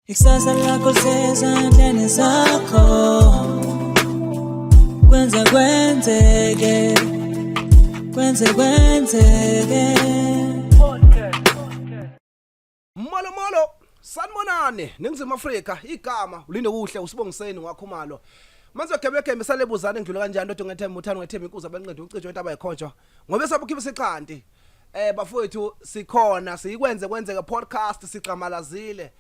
Ikusasa lakho lisezandleni zakho, kwenze kwenzeke, kwenze kwenzeke. Molo molo, sanibonani Ningizimu Afrika. Igama ulinde kuhle usibongiseni wakhumalo. Manje gebegebe salebuzana ngidlula kanjani lodwa ngethemba uthando ngethemba inkuza benqeda ucijo intaba yekhonjwa ngoba esabukhipha isixhanti. Bafowethu, sikhona siyikwenze kwenzeke podcast, sixamalazile.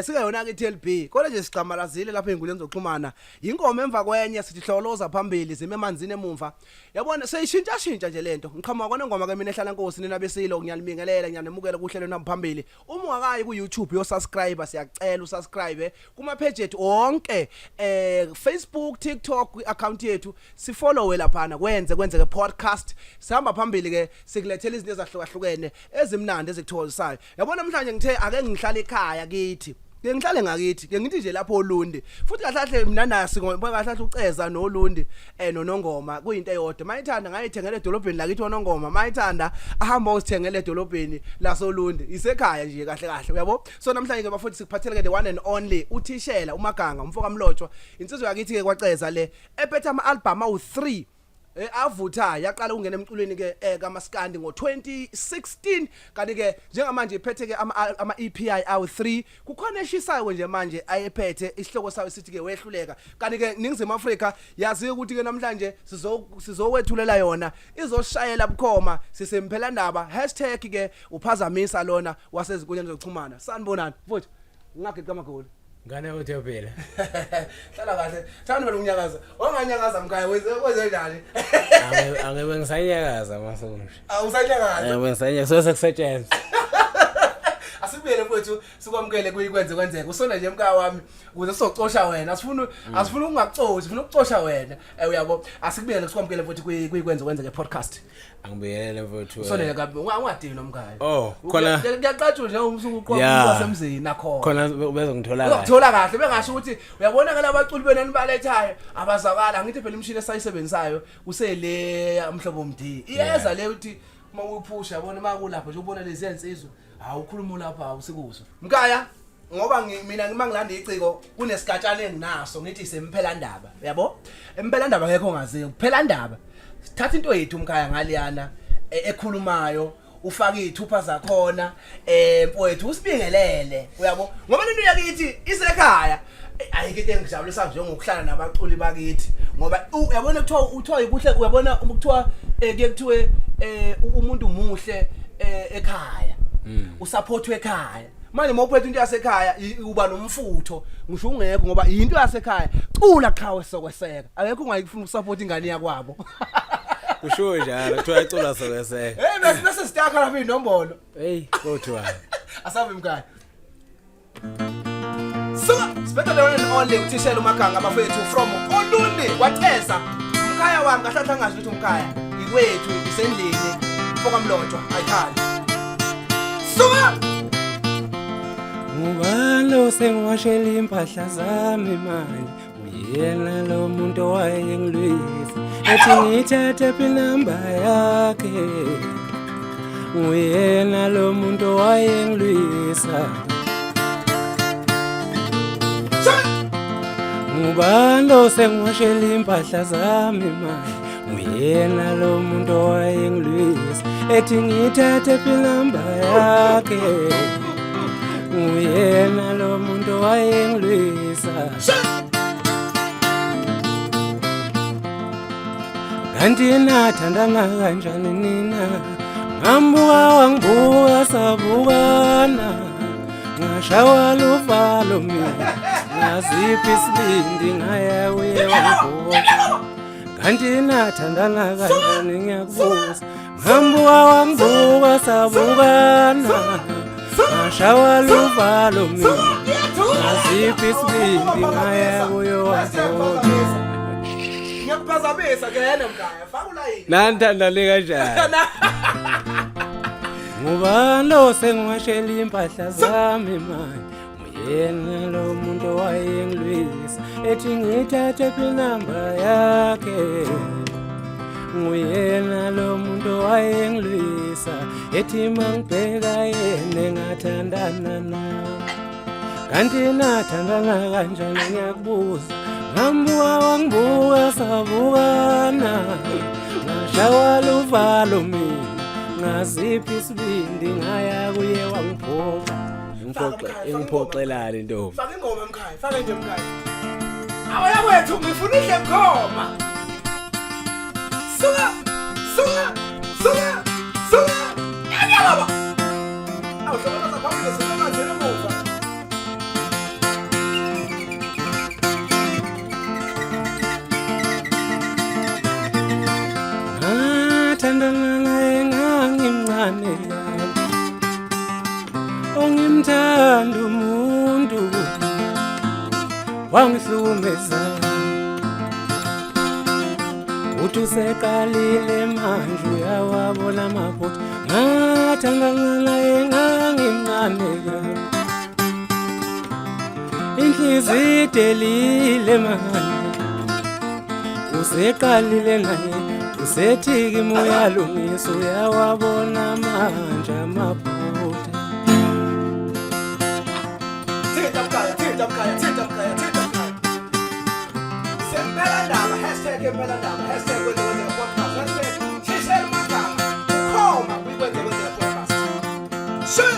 Singayona ke TLB kodwa nje sixamalazile lapha ezinkundleni zokuxhumana. Ingoma emva kwenye sithi hloloza phambili zime emanzini emumva. Yabona seyishintsha shintsha nje lento. Ngiqhamuka kona ngoma ke mina ehlala nkosi nina besilo, ngiyanibingelela, ngiyanemukela kuhlelo nami phambili. Uma ungakayi ku YouTube yo subscribe, siyacela usubscribe kuma page ethu wonke, Facebook, TikTok, account yethu sifollowe laphana, kwenze kwenzeke podcast. Sihamba phambili ke, sikulethela izinto ezahlukahlukene ezimnandi ezikuthokozisayo. Yabona namhlanje ngithe ake ngihlale ekhaya kithi. Ke ngihlale ngakithi, ke ngithi nje lapho oLundi. Futhi kahle kahle mina nasi ngoba kahle kahle uCeza noLundi noNongoma kuyinto eyodwa. Mayithanda ngayithengela edolobheni lakithi oNongoma, mayithanda ahamba osithengela edolobheni lasoLundi. Isekhaya nje kahle kahle, uyabo? So namhlanje ke bafuthi sikuphathele ke the one and only uthishela uMaganga, umfoka Mlotshwa. Insizwa yakithi ke kwaCeza le ephethe ama album awu3 avutha, yaqala ukungena emculweni ke kaMaskandi ngo2016, kanti ke njengamanje iphethe ke ama EP awu3. Kukhona eshisayo nje manje ayephethe, isihloko sayo sithi ke wehluleka. Kanti ke Ningizimu Afrika yazi ukuthi ke namhlanje sizokwethulela yona, izoshayela bukhoma sisempela ndaba #ke uphazamisa lona wasezinkundleni zokuxhumana. Sanibonani mfowethu, ngingageqa amagoli. Ngane uthi phela. Hlala kahle. Thanda wena ukunyakaza. Wanganyakaza mkhaya, wenze njani? Angebe ngisanyakaza mase kunje. Awusanyakaza. Angebe ngisanyakaza so sekusetshenzwa. Asibuyele mfowethu, sikwamukele kuyikwenze kwenzeke. Usona nje mkhaya wami ukuze sizocosha wena. Asifuni ukungakucoshi, sifuna ukucosha wena. Uyabo. Asikubuyele sikwamukele mfowethu kuyikwenze kwenzeke podcast. Angibuyele mfowethu. Usonele kabi, ungadini nomkhaya. Oh, khona kuyaqatshwa nje umsuku uqoqa wasemzini nakhona. Khona bezongithola kahle. Uzokuthola kahle bengasho ukuthi uyabona ke labaculi bena nibalethayo abazakala. Ngithi phela imishini esayisebenzisayo usele umhlobo mdi. Iyeza le uthi uma uyiphusha, yabona uma kulapho nje ubona lezi ensizwa, awukhuluma lapha awusikuzwa. Mkhaya, ngoba mina ngima ngilanda iciko kunesigatshana enginaso, ngithi semphela ndaba, uyabo? Emphela ndaba ngekho ngaziyo. Kuphela ndaba. Sithatha into yethu mkhaya ngaliyana ekhulumayo, ufake izithupha zakhona mfowethu, usibingelele, uyabo? Ngoba lento yakithi isekhaya. Ayikho into engijabulisa njengokuhlala nabaculi bakithi, ngoba uyabona kuthiwa uthiwa ukuhle, uyabona uma kuthiwa kuye kuthiwe umuntu muhle ekhaya, usupportwe ekhaya. Manje uma uphethe into yasekhaya uba nomfutho ngisho ungekho, ngoba into yasekhaya cula qhawe sokweseka, akekho ungayifuna ukusupport ingane yakwabo. Kusho njalo kuthiwa icula sokweseka. Hey, bese sitakha lapha inombolo. Hey, kuthiwa. Asabe mkhaya. Suka, sibetha the one and only uthishela uMaganga bafethu from Olundi kwaCeza. Umkhaya wami kahle kahle angazi ukuthi umkhaya ikwethu isendlini mfoka Mlotshwa ayikhali. Suka! Ngubani lo sengiwashela impahla zami manje? Uyena lo muntu owayengilwisa ethi ngithathe phi inamba yakhe. Nguyena lo muntu owayengilwisa. Ngubani lo sengiwashela impahla zami manje? Nguyena lo muntu owayengilwisa ethi ngithathe phi inamba yakhe. Nguyena lo muntu owayengilwisa. Kanti nathandana kanjani nina? Ngambuka wangibuka sabukana, ngashawa luvalo mina, ngaziphi isibindi ngaya kuye wangibuka. Kanti nathandana kanjani ngiyakubuza? Ngambuka wangibuka sabukana, ngashawa luvalo mina, ngaziphi isibindi ngaya kuye wangibuka. Ngiyakuphazamisa ke yena mkhaya, faka ulayini. Nanthandane kanjani? Ngubani lo sengiwashela impahla zami manje? Nguyena lo muntu owayengilwisa ethi ngithathe phi inamba yakhe. Nguyena lo muntu owayengilwisa ethi mangibheka yena engathandana naye. Kanti nathandana kanjani ngiyakubuza. Ngambuka wangibuka sabukana. Ngashawa luvalo mina. Ngaziphi isibindi ngaya kuye wangiphoxa. Ngiphoxe ngiphoxelani ntombi. Faka ingoma emkhaya, faka nje emkhaya. Awaya kwethu ngifuna idle bukhoma. Suka! Suka! Suka! Suka! Yanya baba. Awuhlobana phambili suka nje emuva. Ngathandana naye ngangimncane ongimthanda umuntu wangihlukumeza uthi useqalile manje uyawabona amaphutha ngathandana naye ngangimncane inhliziyo idelile manje useqalile naye usethi kimi uyalungisa uyawabona manje amaphutha. Thinta mkhaya, thinta mkhaya, thinta mkhaya, thinta mkhaya. Sempela ndaba, #empelandaba, #kwenzekwenzeka podcast, #thishela umagama, ukhoma kwiKwenzekwenzeka podcast. She!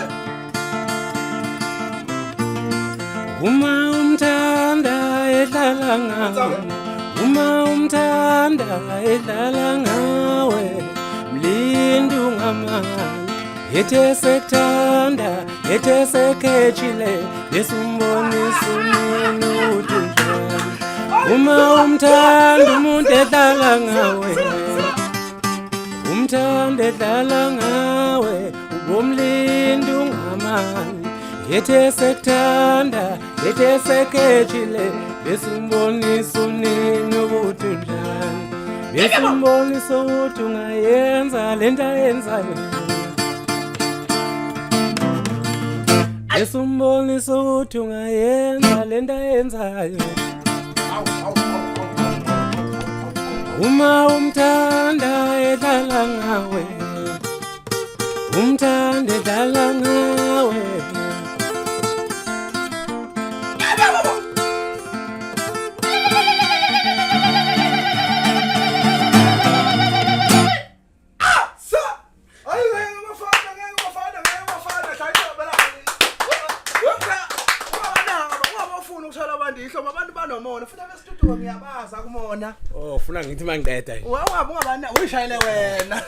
Uma umthanda edlala ngawe, uma umthanda edlala ngawe, mlindi ungamali. Ethe sekuthanda, ethe sekhethile, bese umbonisa unini ukuthi unjani. Uma umthanda umuntu edlala ngawe, umthanda edlala ngawe, ubomlindi ungamali. Ethe sekuthanda, ethe sekhethile, bese umbonisa unini ukuthi unjani. Bese umbonisa ukuthi ungayenza lento ayenzayo. Bese umbonisa ukuthi ungayenza lento ayenzayo. Uma umthanda edlala ngawe, umthanda edlala ngawe. Sa! Ayi ngeke bafana, ngeke bafana, ngeke bafana, hlaya bela. Wemkhaya, ungabanaka, ungabafuni ukushaya abantu ihlobo, abantu banomona, futhi abestudio ngiyabaza kumona. Oh, ufuna ngithi mangiqeda nje. Ungabe ungabana uyishayele wena.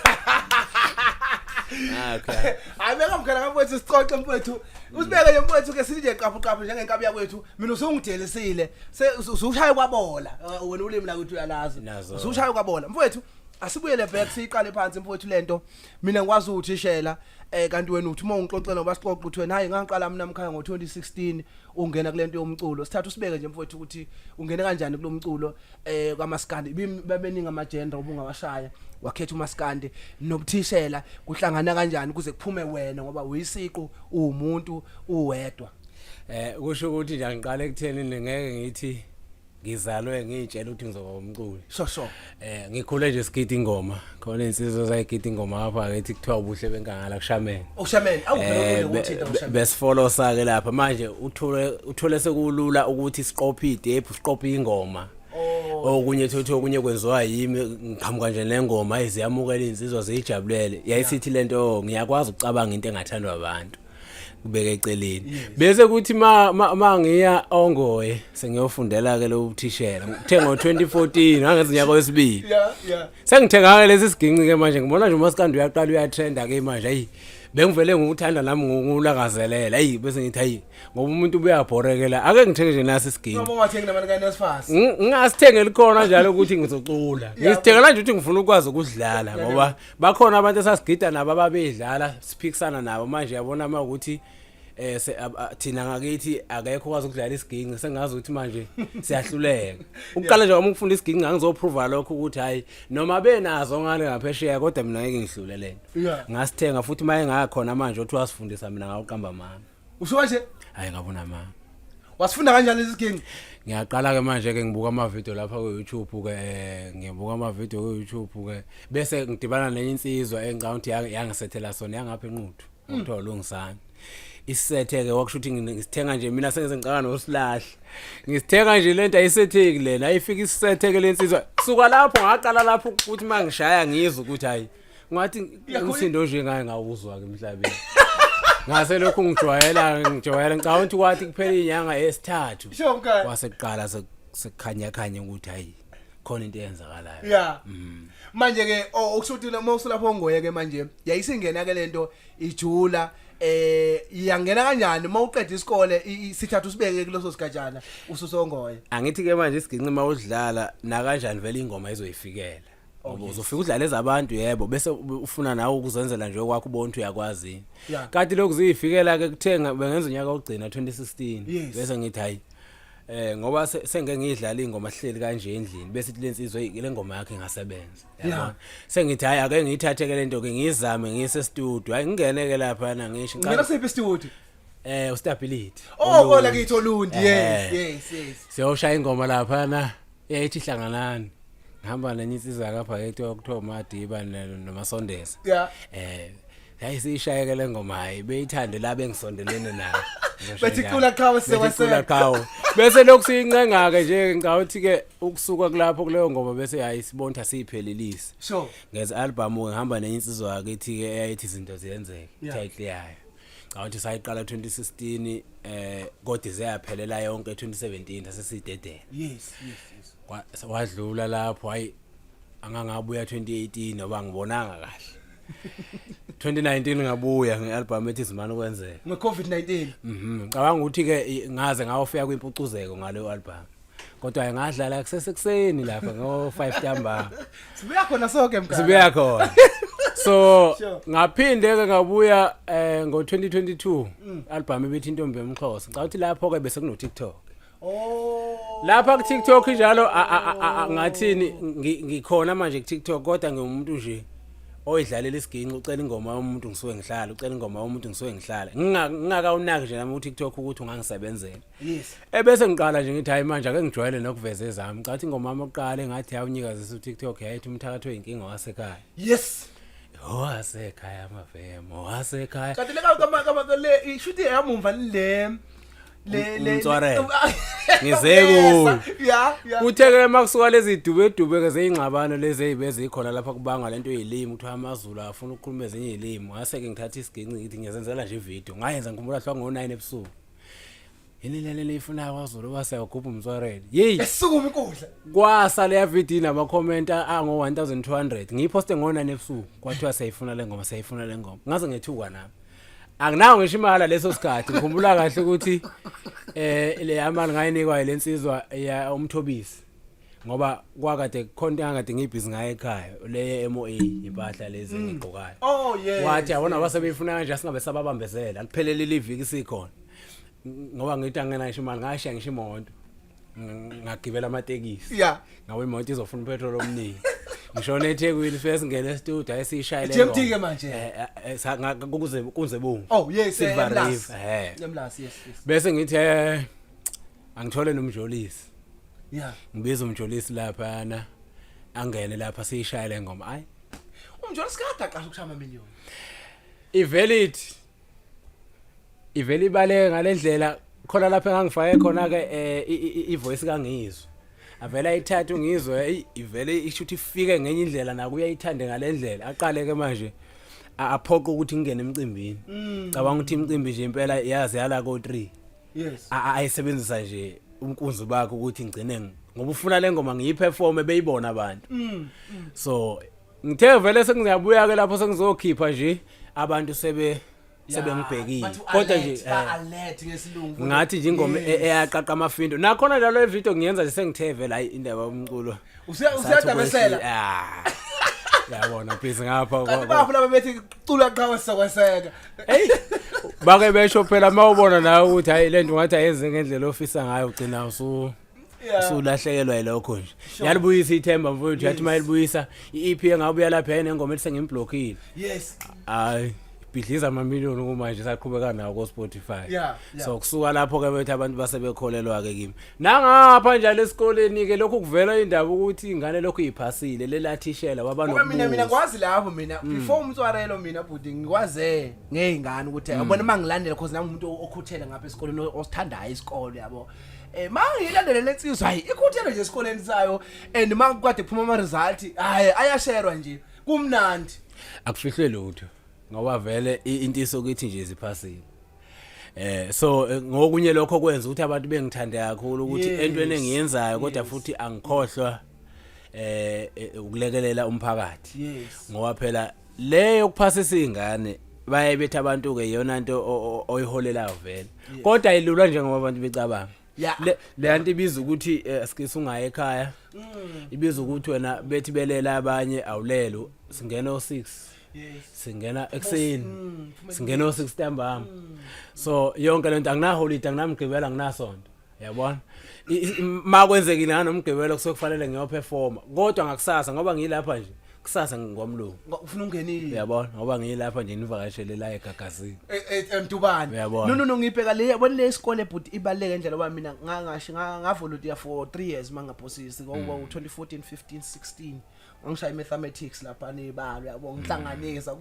Ah, okay. Hayi beka mkhana mfowethu sixoxe mfowethu. Usibeke nje mfowethu ke sithi nje qaphu qaphu njengenkabi yakwethu. Mina usungidelisile. Se usushaye kwabola. Wena ulimi la ukuthi uyalazi. Nazo. Usushaye kwabola. Mfowethu asibuyele back siyiqale phansi mfowethu lento. Mina ngikwazi uthishela kanti wena uthi uma ungixoxela ngoba sixoxa uthi wena hayi ngaqala mina mkhaya ngo2016 ungena kulento yomculo. Sithatha usibeke nje mfowethu ukuthi ungene kanjani kulomculo kwaMaskandi. Babeningi ama genre obungawashaya. Wakhetha uMaskandi nobuthishela kuhlangana kanjani kuze kuphume wena ngoba uyisiqu uwumuntu uwedwa. Kusho ukuthi nje angiqale ekutheni ngeke ngithi ngizalwe ngiyitshela ukuthi ngizoba umculi. Sho sho. Ngikhule nje sigida ingoma. Khona insizwa zayigida ingoma apha ngithi kuthiwa ubuhle benkangala kushameni. Ushameni awuphela ukuthi uthinta ushameni. Besifollow sake lapha manje uthole sekulula ukuthi siqophe itape, siqophe ingoma. Okunye thotho okunye kwenziwa yimi ngiqhamuka nje nengoma eziyamukela insizwa ziyijabulele. Yayisithi lento ngiyakwazi ukucabanga into engathandwa abantu. Kubeke eceleni. Bese kuthi ma ngiya ongoye sengiyofundela ke lo buthishela. Ngithe ngo 2014 ngangenza unyaka wesibili. Yeah, yeah. Sengithenga ke lesi siginci ke manje ngibona nje uMaskandi uyaqala uyatrenda ke manje. Ayi bengivele ngikuthanda nami ngulakazelela. Ayi bese ngithi ayi ngoba umuntu uyabhorekela. Ake ngithenge nje nasi isiginci. Noma ungathengi nabantu kanye nesifasi. Ngingasithengeli khona njalo ukuthi ngizocula. Ngisithengela nje ukuthi ngifuna ukwazi ukudlala ngoba bakhona abantu esasigida nabo ababedlala siphikisana nabo manje yabona uma ukuthi thina ngakithi akekho okwazi ukudlala isiginci sengazi ukuthi manje siyahluleka. Ukuqala nje kwami ukufunda isiginci ngangizoprova lokho ukuthi hayi noma benazo ngale ngaphesheya kodwa mina ngeke ngihlule lento. Ngasithenga futhi maye ngakhona manje othi wasifundisa mina ngawuqamba amanga. Usho nje? Hayi ngabona mama. Wasifunda kanjani isiginci? Ngiyaqala ke manje ke ngibuka ama video lapha ku YouTube ke, ngibuka ama video ku YouTube ke bese ngidibana nenye insizwa engicabanga ukuthi yangisethela sona yangapha eNquthu. Kuthiwa uLungisani. Isethe ke wakusho ukuthi ngisithenga nje mina sengize ngicaka nosilahla. Ngisithenga nje lento ayisetheki lena ayifika isethe ke lensizwa. Suka lapho ngaqala lapho ukuthi mangishaya ngizwe ukuthi hayi ngathi umsindo nje ngaye ngawuzwa ke emhlabeni. Ngase lokhu ngijwayela ngijwayela ngicabanga ukuthi kwathi kuphela inyanga esithathu kwase kuqala sekukhanya khanya ukuthi hayi khona into eyenzakalayo. Yeah. Manje ke okusho ukuthi uma usulapho ongoye ke manje yayisingena ke lento ijula iyangena kanjani uma uqeda isikole sithatha usibeke kuleso sigajana ususongoye. Angithi ke manje isiginci uma udlala nakanjani vele ingoma izoyifikela. Ngoba uzofika udlale ezabantu yebo bese ufuna nawe ukuzenzela nje okwakho ubone ukuthi uyakwazi. Kanti lokhu ziyifikela ke kuthenga bengenza unyaka wokugcina 2016 bese ngithi hayi ngoba sengeke ngiyidlala ingoma hleli kanje endlini bese ithi lensizwa le ngoma yakhe ingasebenza. Yabona. Sengithi hayi ake ngiyithathe ke lento ke ngiyizame ngiyise studio. Hayi ngingene ke lapha na ngisho Ngena siphi studio? Ustability. Oh, kola kithi Olundi. Yes. Siyoshaya ingoma lapha na yayithi hlanganani. Ngihamba nenye insizwa kapha ekuthiwa kuthiwa uMadiba noMasondeza. Yayisishayeke le ngoma hayi beyithande la bengisondelene nayo. Bethi cula qhawe sewasela. Qhawe. Bese lokhu siyincenga ke nje ngicabanga ukuthi ke ukusuka kulapho kuleyo ngoma bese hayi sibona ukuthi asiyiphelelise. Sure. Ngeze album ngihamba nenye insizwa yakithi ke eyayithi izinto ziyenzeka title yayo. Ngicabanga ukuthi sayiqala 2016 kodwa izeyaphelela yonke 2017 sasesiyidedela. Yes. Wadlula lapho hayi angangabuya 2018 ngoba ngibonanga kahle. 2019 ngabuya ngealbum ethi Zimane kwenzeka. Nge COVID-19. Ngicabanga ukuthi ke ngaze ngawofika kwimpucuzeko ngaleyo album. Kodwa ngadlala kusesekuseni lapha ngo 5 ntambama. Sibuya khona sonke mkhaya. Sibuya khona. So ngaphinde ke ngabuya ngo 2022 album ebithi Intombi yomXhosa. Ngicabanga ukuthi lapho ke bese kuno TikTok. Oh. Lapha ku TikTok njalo ngathini ngikhona manje ku TikTok kodwa ngiwumuntu nje oyidlalela isiginci ucela ingoma yomuntu ngisuke ngihlala ucela ingoma yomuntu ngisuke ngihlala ngingakawunaki nje nami ku TikTok ukuthi ungangisebenzela. Yes. Ebese ngiqala nje ngithi hayi manje ake ngijwayele nokuveza ezami. Ngicathi ingoma yami yokuqala engathi yawunyikazisa u TikTok yayithi umthakathi oyinkinga wasekhaya. Yes. Owasekhaya amavemo wasekhaya. Kanti le kama kama le ishuthi yamumva le le Umtswarelo. Ngize kuyo. Yeah. Uthe ke makusuka lezi dube dube ke zeyingxabano lezi ezibe zikhona lapha kubangwa lento yezilimi kuthiwa amaZulu afuna ukukhuluma ezinye izilimi ngase ke ngithatha isiginci ngithi ngiyazenzela nje ivideo ngayenza ngikhumbula hlwa ngo9 ebusuku. Yini le le ifunayo kwaZulu base yagubha umtswarelo. Yeyi Esukuma inkundla. Kwasa leya video inama comment ango 1200 ngiyiposte ngo9 ebusuku kwathiwa siyayifuna le ngoma siyayifuna le ngoma ngaze ngethuka nami. Anginawo ngisho imali leso sikhathi ngikhumbula kahle ukuthi le yamali ngayinikwa lensizwa ya umthobisi ngoba kwakade khona into engakade ngiyibhizi ngayo ekhaya le MOA impahla lezi engigqokayo. Oh yes. Wathi yabona basebeyifuna kanje asingabe sababambezela aliphelele iviki sikhona ngoba ngithi angena ngisho imali ngashiya ngisho imoto ngagibela amatekisi. Ngabe imoto izofuna upetrol omningi. Ngishona eThekwini first ngene e-studio ayesishayele. GMT ke manje. Kuze kunze bungu. Oh yes, Silver Emlazi. River. Emlazi yes. Bese ngithi angithole nomjolisi. Yeah. Ngibiza umjolisi lapha na angene lapha siyishayele ngoma. Hayi. Umjolisi kade aqasha ukushaya ama million. Ivalid. Ivele ibaleke ngalendlela khona lapha engangifake khona ke ivoice kangizwe. Avela ayithathe ungizwe ivele isho ukuthi ifike ngenye indlela nakuye ayithande ngalendlela aqale ke manje aphoqe ukuthi ngingene emcimbini. Cabanga ukuthi imicimbi nje impela yazi yala ko 3. Yes. Ayisebenzisa nje umkunzi bakhe ukuthi ngigcine ngoba ufuna le ngoma ngiyiperform beyibona abantu. So ngithe vele sengiyabuya ke lapho sengizokhipha nje abantu sebengibhekile kodwa nje alert ngesilungu ngathi nje ingoma eyaqaqa amafindo nakhona njalo le video ngiyenza nje sengithe vele hayi indaba yomculo usiyadabesela yabona please ngapha kanti bafuna laba bethi cula qhawe sokweseka hey bake besho phela mawubona nawe ukuthi hayi lento ngathi ayenze ngendlela ofisa ngayo ugcina usu usulahlekelwa yilokho nje yalibuyisa ithemba mfowethu yathi mayilibuyisa iEP engabuya lapha yayinengoma ethi sengimblockile yes hayi Bhidliza ama million kumanje saqhubeka nawo ko Spotify. Yeah. So kusuka lapho ke bethi abantu basebekholelwa ke kimi. Nangapha njalo esikoleni ke lokhu kuvela indaba ukuthi ingane lokhu iphasile lelathishela waba Ngoba mina nokubuza. ngikwazi lapho mina before umtswarelo mina bhuti ngikwaze ngeyingane ukuthi yabona mangilandela cause nami umuntu okhuthele ngapha esikoleni osithandayo isikole yabo. Mangiyilandele lensizwa hayi ikhuthele nje esikoleni sayo and makade kuphuma ama result hayi ayasherwa nje kumnandi. Akufihlwe lutho ngoba vele into isokuthi nje ziphasile. So ngokunye lokho kwenza ukuthi abantu bengithande kakhulu ukuthi entweni engiyenzayo kodwa futhi angikhohlwa ukulekelela umphakathi. Ngoba phela leyo kuphasisa izingane baye bethi abantu ke iyona nto oyiholelayo vele. Kodwa ayilula njengoba abantu becabanga. Le le nto ibiza ukuthi sikise ungaye ekhaya. Ibiza ukuthi wena bethi belela abanye awulelo singena o6. Singena ekuseni. Singena o6 ntambama. So yonke lento angina holiday anginamgqibelo anginasonto. Yabona? Makwenzekile nganomgqibelo kusuke kufanele ngiyoperforma. Kodwa ngakusasa ngoba ngilapha nje kusasa ngingwamlungu. Ufuna ungenile. Uyabona ngoba ngilapha nje nivakashele la eGagasini. Emtubane. Uyabona. No no no ngibheka le yabona le isikole but ibaluleke ngendlela ngoba mina ngangashi ngavolunteer for 3 years mangaphosisi ngoba 2014 15 16 ngangishaya mathematics lapha nebalo yabo ngihlanganisa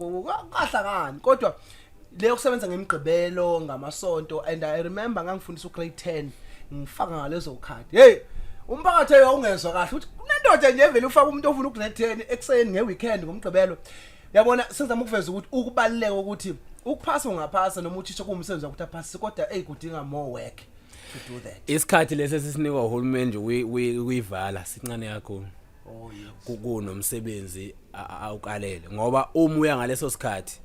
kahlangani kodwa leyo kusebenza ngemigqibelo ngamasonto and I remember ngangifundisa ugrade 10 ngifaka ngalezo khadi hey umphakathi awungezwa kahle ukuthi kunendoda nje evele ufaka umuntu ofuna ugrade 10 ekseni ngeweekend ngomgqibelo yabona sengizama ukuveza ukuthi ukubaluleka ukuthi ukuphasa ungaphasa noma uthisha kuwumsebenzi wakho ukuthi aphasise kodwa hey kudinga more work to do that. Isikhathi lesi esisinikwa uhulumeni nje ukuyivala sincane kakhulu. Oh yes. Kunomsebenzi awukalele ngoba uma uya ngaleso sikhathi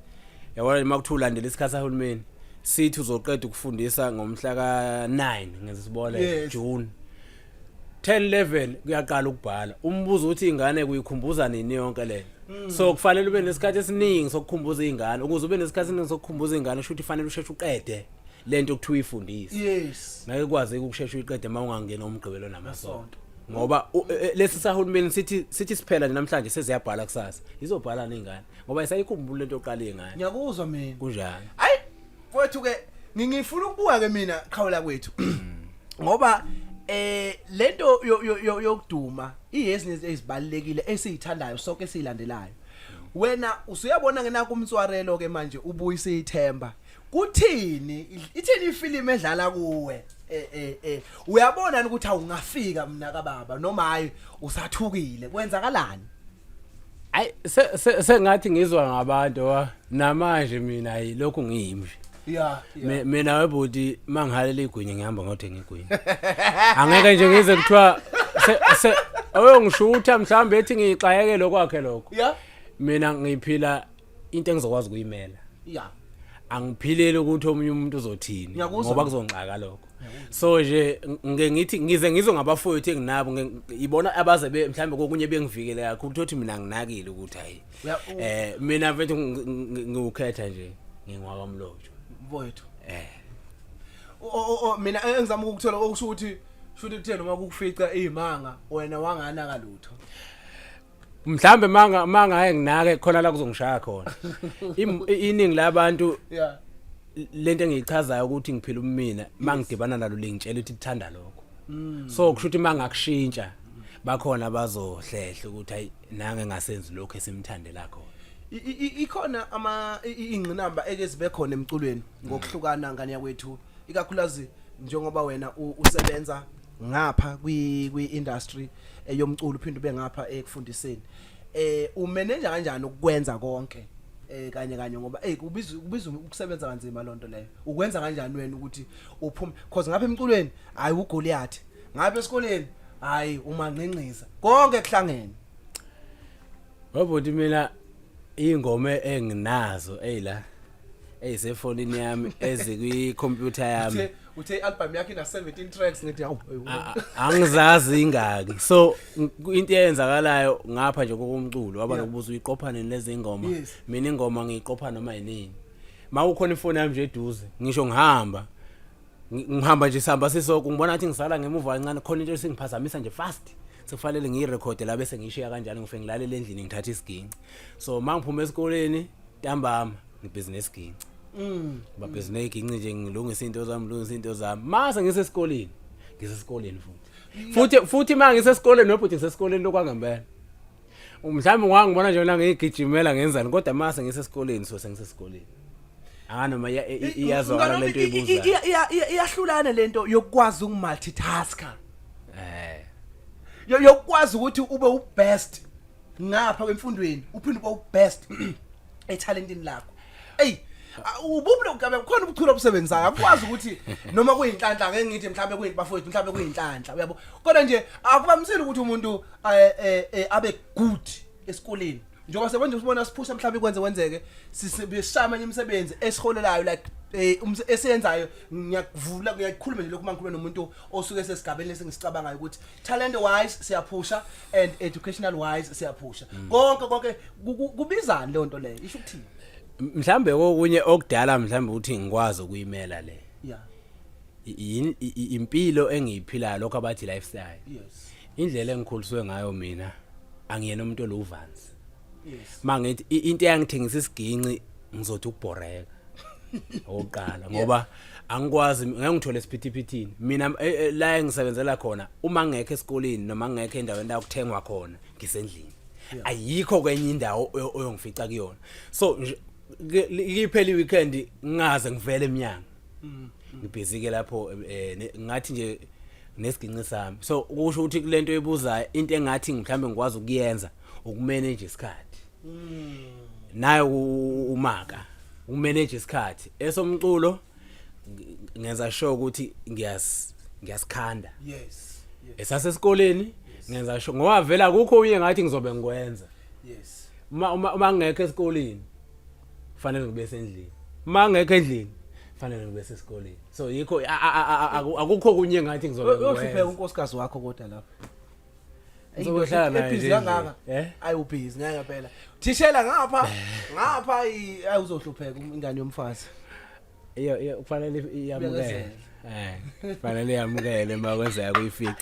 yabona uma kuthiwa ulandela isikhathi sahulumeni sithi uzoqeda ukufundisa ngomhla ka-9 ngesibole June 10 11 kuyaqala ukubhala umbuzo uthi ingane kuyikhumbuza nini yonke le so kufanele ube nesikhathi esiningi sokukhumbuza izingane ukuze ube nesikhathi esiningi sokukhumbuza izingane shuthi fanele usheshe uqede lento okuthiwa uyifundise. Ngeke kwazi ukusheshe uyiqede uma ungangena umgqibelo namasonto ngoba lesi sahulumeni sithi siphela nje namhlanje seziyabhala kusasa izobhala nengane ngoba isayikhumbula lento oqala ingane. Ngiyakuzwa mina. Kunjani? Ayi mfowethu ke ngifuna ukubuka ke mina qhawula kwethu ngoba lento yokuduma iyezinye ezibalekile esizithandayo sonke esilandelayo. Wena usuyabona ke naku umtswarelo ke manje ubuyisa ithemba. Kuthini ithini ifilimu edlala kuwe uyabona ukuthi awungafika mina kababa noma hayi usathukile kwenzakalani? Ayi sengathi ngizwa ngabantu wa namanje mina ayi lokhu ngiyimi. Mina webhuti mangihalela igwinya ngihamba ngothenga igwinya. Angeke nje ngize kuthiwa oyongishutha mhlawumbe ethi ngiyixayeke lokwakhe lokho. Mina ngiphila into engizokwazi ukuyimela. Angiphileli ukuthi omunye umuntu uzothini ngoba kuzongixaka lokho. So nje ngike ngithi ngize ngizwe ngabafowethu enginabo ibona abaze mhlambe kokunye bengivikele kakhulu ukuthi mina nginakile ukuthi hayi mina mfethu ngiwukhetha nje ngingwakamlotshwa mfowethu. Mina engizama ukukuthola okusho ukuthi shuthi kuthe noma kukufica izimanga wena wanganaka lutho. Mhlambe manga nginake khona la kuzongishaya khona. Iningi labantu lento engiyichazayo ukuthi ngiphila umina mangidibana nalo lingitshela ukuthi ithanda lokho. So kusho ukuthi mangakushintsha bakhona bazohlehla ukuthi hayi nange ngasenzi lokho esimthandela khona. Ikhona ama ingqinamba eke zibe khona emculweni ngokuhlukana ngane yakwethu ikakhulukazi njengoba wena usebenza ngapha kwi industry yomculo uphinde ube ngapha ekufundiseni. Umanage kanjani ukwenza konke kanye kanye ngoba kubiza ukusebenza kanzima lonto leyo. Ukwenza kanjani wena ukuthi uphume because ngapha emculweni hayi uGoliath ngapha esikoleni hayi umanqinqiza konke kuhlangene. Webhuti mina ingoma enginazo eyila eyisefonini yami ezikwi computer yami. Uthe album yakhe ina 17 tracks ngithi hawu angizazi ingaki. So into eyenzakalayo ngapha nje kokumculo waba nokubuza uyiqopha nini lezi ngoma. Mina ingoma ngiyiqopha noma yinini. Mawukhona ifoni yami nje eduze ngisho ngihamba ngihamba nje sihamba sisonke ngibona ngathi ngisala ngemuva kancane khona into esingiphazamisa nje fast sekufanele ngiyirekhode la bese ngiyishiya kanjalo ngifike ngilalele endlini ngithatha isiginci. So mangiphuma esikoleni ntambama Ngibhizi nesiginci. Ngibabhizi neziginci nje, ngilungisa into zami, ngilungisa into zami. Mase ngisesikoleni, ngisesikoleni futhi. Futhi uma ngisesikoleni nobhuti, ngisesikoleni lokwangempela. Mhlawumbe ungangibona nje mina ngigijimela ngenzani, kodwa mase ngisesikoleni, so sengisesikoleni. Anganoma iyazwakala lento oyibuzayo. Iyahlulana lento yokwazi ukumultitasker. Yokwazi ukuthi ube ubest ngapha kwemfundweni, uphinde ube ubest etalentini lakho. Ey, ububi lokugabe khona ubuchule obusebenzayo, akwazi ukuthi noma kuyinhlanhla, ngeke ngithi mhlawumbe kuyinto, bafowethu, mhlawumbe kuyinhlanhla, uyabo, kodwa nje akubamiseli ukuthi umuntu abe good esikoleni njengoba sebenje usibona siphusha, mhlawumbe kwenze kwenzeke sisishaya amanye imisebenzi esiholelayo, like esiyenzayo. Ngiyakuvula, ngiyakhuluma nje lokhu mangikhuluma nomuntu osuke sesigabeni lesingisicabangayo ukuthi talent wise siyaphusha and educational wise siyaphusha, konke konke kubizani leyo nto leyo, isho ukuthini? Mhlambe kokunye okudala, mhlambe ukuthi ngikwazi ukuyimela le impilo engiyiphilayo, lokho abathi lifestyle, indlela engikhuliswe ngayo. Mina angiyena umuntu oluvanzi. Mangithi into eyangithengisa isiginci, ngizothi ukubhoreka okokuqala, ngoba angikwazi, ngeke ngithole esiphithiphithini mina la engisebenzela khona. Uma ngekho esikoleni noma ngekho endaweni la kuthengwa khona, ngisendlini, ayikho kwenye indawo oyongifica kuyona. So nje liphela iweekend ngingaze ngivele eminyango, ngibhizi ke lapho, ngathi nje nesiginci sami. So kusho ukuthi kulento ebuzayo, into engathi mhlambe ngikwazi ukuyenza ukumanage isikhathi nayo, umaka ukumanage isikhathi esomculo, ngenza sure ukuthi ngiyasikhanda esasesikoleni, ngenza sure, ngoba vela akukho uye ngathi ngizobe ngikwenza. Uma ngekho esikoleni fanele ngibe sendlini, uma ngekho endlini fanele ngibe sesikoleni. So yikho akukho kunye ngathi ngizobe Uyohlupheka ngikwenza. unkosikazi wakho kodwa lapho. Ngizohlala naye Ebhizi nje kangaka. endlini. Eh? Ayi, ubhizi ngeke phela. Thishela ngapha ngapha, ayi, uzohlupheka ingane yomfazi. Iyo kufanele iyamukele. Bekezela. Kufanele iyamukele uma kwenzeka kuyifica.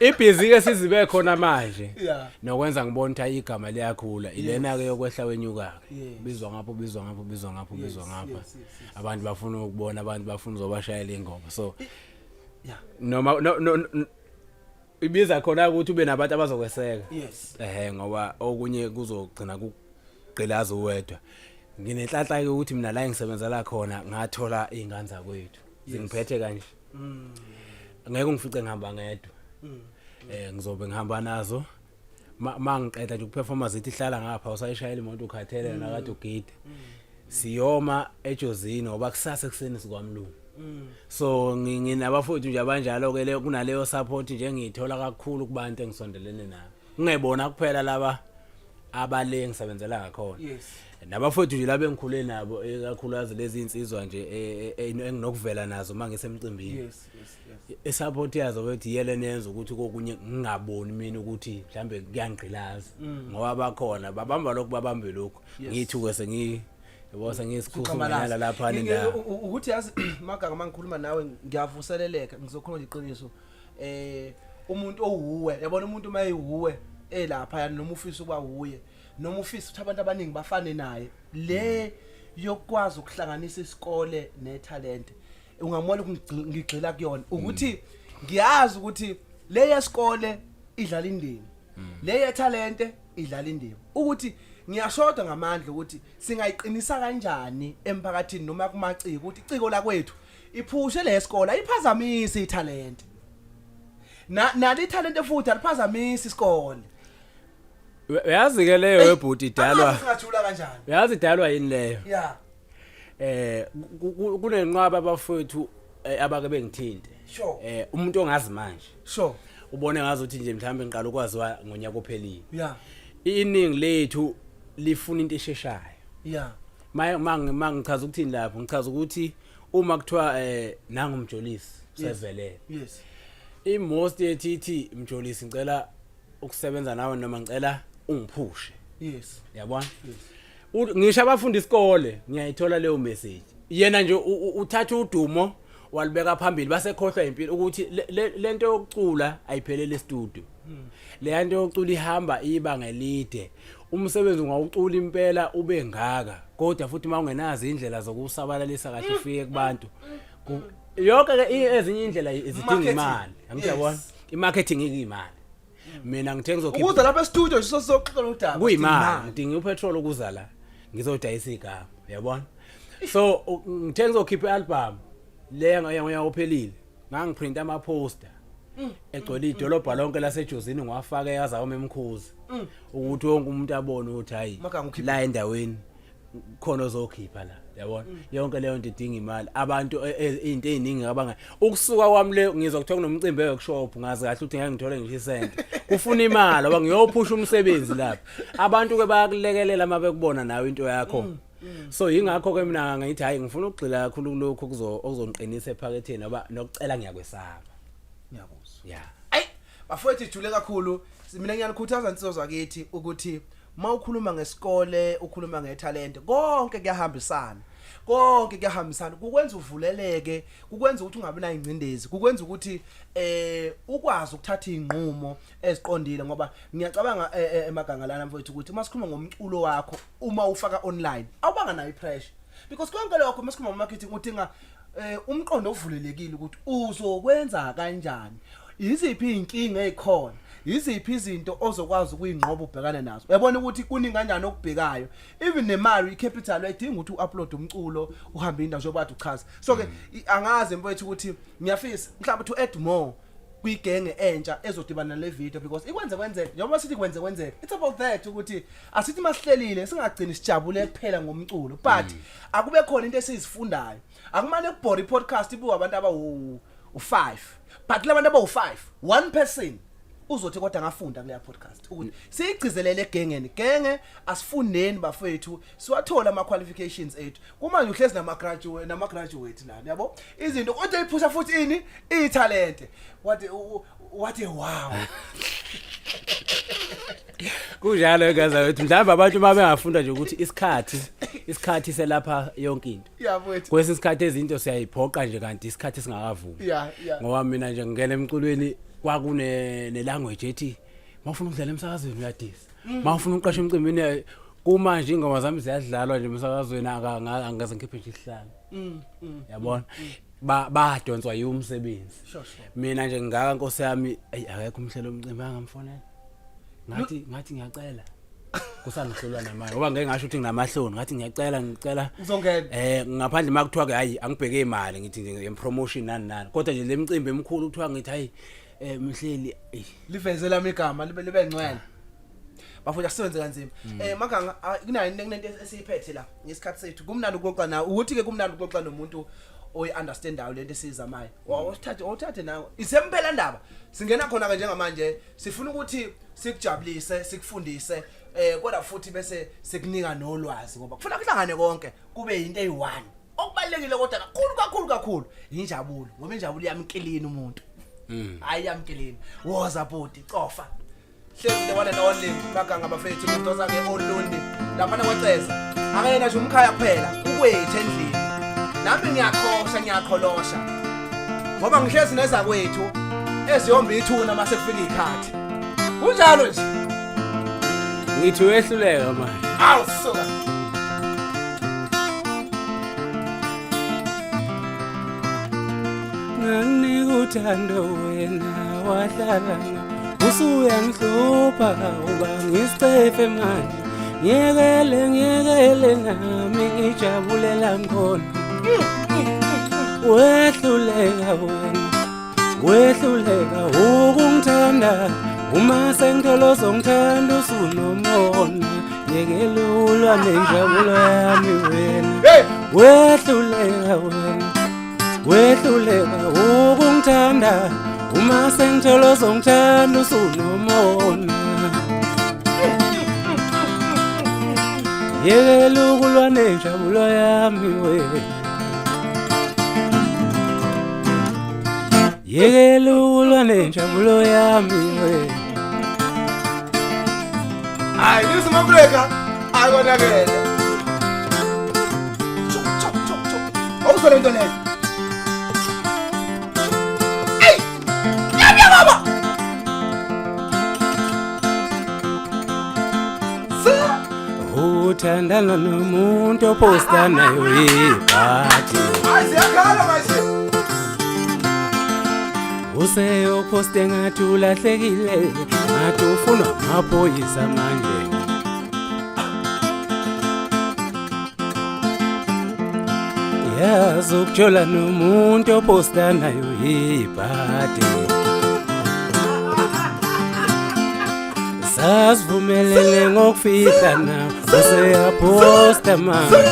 Ibhizi ke sizibe khona manje. Nokwenza ngibona ukuthi ayi, igama liyakhula. Ilena ke yokwehla wenyuka ke. Bizwa ngapho, bizwa ngapho, bizwa ngapho, bizwa ngapha. Abantu bafuna ukubona, abantu bafuna uzobashayela ingoma. So noma no ibiza khona ukuthi ube nabantu abazokweseka. Ehe, ngoba okunye kuzogcina kugqilaza uwedwa. Nginenhlanhla ke ukuthi mina la engisebenzela khona ngathola izingane zakwethu zingiphethe kanje, ngeke ungifice ngihamba ngedwa, ngizobe ngihamba nazo. Ma ngiqeda nje ukuperforma, zithi hlala ngapha, usayishayela imoto, ukhathele nakade ugida, siyoma ejozini ngoba kusasa ekuseni sikwamlungu. So nginabafowethu nje abanjalo ke, le kunaleyo support nje engiyithola kakhulu kubantu engisondelene nabo, ngingebona kuphela laba abale ngisebenzela ngakhona, nabafowethu nje laba engikhule nabo, ikakhulukazi lezi insizwa nje enginokuvela nazo uma ngisemcimbini. Yes yes yes Isupport yazo bethi yele nenza ukuthi kokunye ngingaboni mina ukuthi mhlambe kuyangqilaza, ngoba bakhona babamba lokhu, babambe lokhu. Ngithuke sengi yabo sengiyisikhusungela lapha nendawo. Ukuthi yazi maganga, mangikhuluma nawe ngiyavuseleleka, ngizokhuluma nje iqiniso. Umuntu owuwe, yabona, umuntu mayiwuwe elapha yani, noma ufisa ukuba uye, noma ufisa ukuthi abantu abaningi bafane naye, le yokwazi ukuhlanganisa isikole netalent, ungamona ngigxila kuyona ukuthi ngiyazi ukuthi le yesikole idlala indima, le yetalente idlala indima, ukuthi ngiyashoda ngamandla ukuthi singayiqinisa kanjani emphakathini noma kumaciko, ukuthi iciko lakwethu iphushe lesikole, ayiphazamisi italente, na nali italente futhi aliphazamisi isikole. Uyazi ke leyo webhuti idalwa Angazi singajula kanjani. Uyazi idalwa yini leyo? Kunenqwaba abafowethu abake bengithinte. Umuntu ongazi manje ubone ngazi ukuthi nje mhlawumbe ngiqala ukwaziwa ngonyaka ophelile. Iningi lethu lifuna into esheshayo. Ma ngichaza ukuthini lapho, ngichaza ukuthi uma kuthiwa nangumjolisi sevelele, imost yethi ithi, "Mjolisi, ngicela ukusebenza nawe," noma, "Ngicela ungiphushe." Yabona, ngisho abafunda isikole ngiyayithola leyo message. Yena nje uthatha udumo walibeka phambili, basekhohlwa impilo ukuthi lento yokucula ayiphelele estudio. Leya nto yokucula ihamba ibanga elide. Umsebenzi ungawucula impela ube ngaka kodwa futhi uma ungenazo indlela zokusabalalisa kahle ufike kubantu. Yonke ke ezinye indlela zidinga Marketing. imali. Angiyabona. Yes. I-marketing ikuyimali. Mina ngithe ngizokhipha Ukuza lapha e-studio nje soxoxela udaba. Kuyimali, ngidinga upetrol ukuza la ngizodayisa igama, uyabona. So ngithe ngizokhipha i-album le ngonyaka ophelile, ngangiprinta ama-poster egcwele idolobha lonke laseJozini, ngiwafake yaza umemkhuzi ukuthi wonke umuntu abone ukuthi hayi, Maganga ukhiphe. la endaweni khona ozokhipha la, yabona. Yonke leyo nto idinga imali. Abantu izinto eziningi abanga ukusuka kwami le ngizwa kuthiwa kunomcimbi e-workshop, ngazi kahle ukuthi ngeke ngithole ngisho isente, kufuna imali ngoba ngiyophusha umsebenzi lapha. Abantu ke bayakulekelela uma bekubona nawe into yakho. So yingakho ke mina ngithi hayi, ngifuna ukugxila kakhulu kulokhu okuzongiqinisa ephaketheni ngoba nokucela ngiyakwesaba. Ngiyakuzwa. Yeah. Ayi bafowethu, ijule kakhulu. Mina ngiyanikhuthaza insizwa zakithi ukuthi mawukhuluma ngesikole, ukhuluma ngethalente, konke kuyahambisana, konke kuyahambisana. Kukwenza uvuleleke, kukwenza ukuthi ungabi nayo ingcindezi, kukwenza ukuthi ukwazi ukuthatha izinqumo eziqondile, ngoba ngiyacabanga emaganga lana mfowethu ukuthi uma sikhuluma ngomculo wakho, uma ufaka online, awubanga nayo ipressure, because konke lokho uma sikhuluma ngomarketing udinga umqondo ovulelekile ukuthi uzokwenza kanjani, iziphi izinkinga ezikhona, iziphi izinto ozokwazi ukuyinqoba ubhekane nazo. Uyabona ukuthi kuningi kanjani okubhekayo, even nemali, icapital uyayidinga ukuthi uupload umculo, uhambe indawo njengoba kade uchaza. So ke angazi mfowethu ukuthi ngiyafisa mhlawumbe to add more kwigenge entsha ezodibana nale video, because ikwenze kwenzeke, njengoba sithi kwenze kwenzeke, it's about that ukuthi asithi masihlelile singagcini sijabule kuphela ngomculo, but akube khona into esizifundayo. Akumane kubhora i-podcast ibuka abantu abawu u5, but labantu abawu5, one person uzothi kodwa ngafunda kuleya podcast. Ukuthi siyigcizelele egengeni, genge asifundeni bafethu, siwathola ama qualifications ethu. Kumanje uhlezi nama graduate lana, yabo, izinto kodwa iphusha futhi ini italent. What a wow. Kunjalo ngaza wethu, mhlawumbe abantu uma bengafunda nje ukuthi isikhathi selapha yonke into. Yeah mfethu. Kwesinye isikhathi izinto siyayiphoqa nje kanti isikhathi singakavumi. Ngoba mina nje ngingena emculweni kwakune nelanguage ethi mawufuna ukudlala emsakazweni uyadisa, mawufuna ukuqasha emcimbini kumanje ingoma zami ziyadlalwa nje emsakazweni, angikaze ngikhiphe nje isihlalo, yabona. Badonswa yiwo umsebenzi. Sure sure Mina nje ngingaka nkosi yami, ayi, akekho umhlelo omcimbi angamfonela ngathi ngiyacela, kusangihlulwa namanje ngoba ngeke ngasho ukuthi nginamahloni, ngathi ngiyacela, ngicela Uzongena. Ngaphandle makuthiwa ke hayi, angibheke imali, ngithi nje promotion nani nani, kodwa nje lemicimbi emikhulu kuthiwa ngithi hayi, mhleli, eyi. Liveze lami igama libe ngcwele bafuna asisebenze kanzima. Maganga, kunayo kunento esiyiphethe la ngesikhathi sethu. Kumnandi ukuxoxa nawe, ukuthi ke kumnandi ukuxoxa nomuntu oyi understandayo lento esizamayo. Wawuthathe awuthathe nawe isempela ndaba singena khona ke njengamanje, sifuna ukuthi sikujabulise, sikufundise, kodwa futhi bese sikunika nolwazi, ngoba kufuna kuhlangane konke kube into eyi-one. Okubalekile kodwa kakhulu kakhulu kakhulu injabulo, ngoba injabulo iyamkilina umuntu, hayi, iyamkilina. Woza bhuti, cofa hlezi the one and only Maganga bafethu, umuntu ke Olundi laphana kwaceza, akayena nje umkhaya kuphela, ukwethu endlini. Nami ngiyakhosha, ngiyakholosha ngoba ngihlezi nezakwethu eziyomba ithuna mase kufika ikhathi, kunjalo nje. Ngithi wehluleka manje. Awu suka. Ngakunika uthando wena wahlala, usuyangihlupha uba ngisicefe manje. Ngiyekele, ngiyekele nami ngijabulela ngikhona. Wehluleka wena, wehluleka ukungithanda, uma sengithola ozongithanda usunomona. Yekela ulwa nenjabulo yami wena. Hey. Wehluleka wena, wehluleka ukungithanda, uma sengithola ozongithanda usunomona. Yekela ukulwa nenjabulo yami wena, yekela ukulwa nenjabulo yami wena. Hayi, Ningizimu Afrika ayikonakele. Chu chu chu chu. Awuzwa le nto leyo. Ey! Yami baba. ukuthandana nomuntu oposta nayo ibhadi. Hayi, ziyakhala manje. Useyophoste ngathi ulahlekile, ngathi ufunwa amaphoyisa manje. Yazi ukujola nomuntu oposta nayo ibhadi. Sasivumelene ngokufihlana, useyaphosta manje.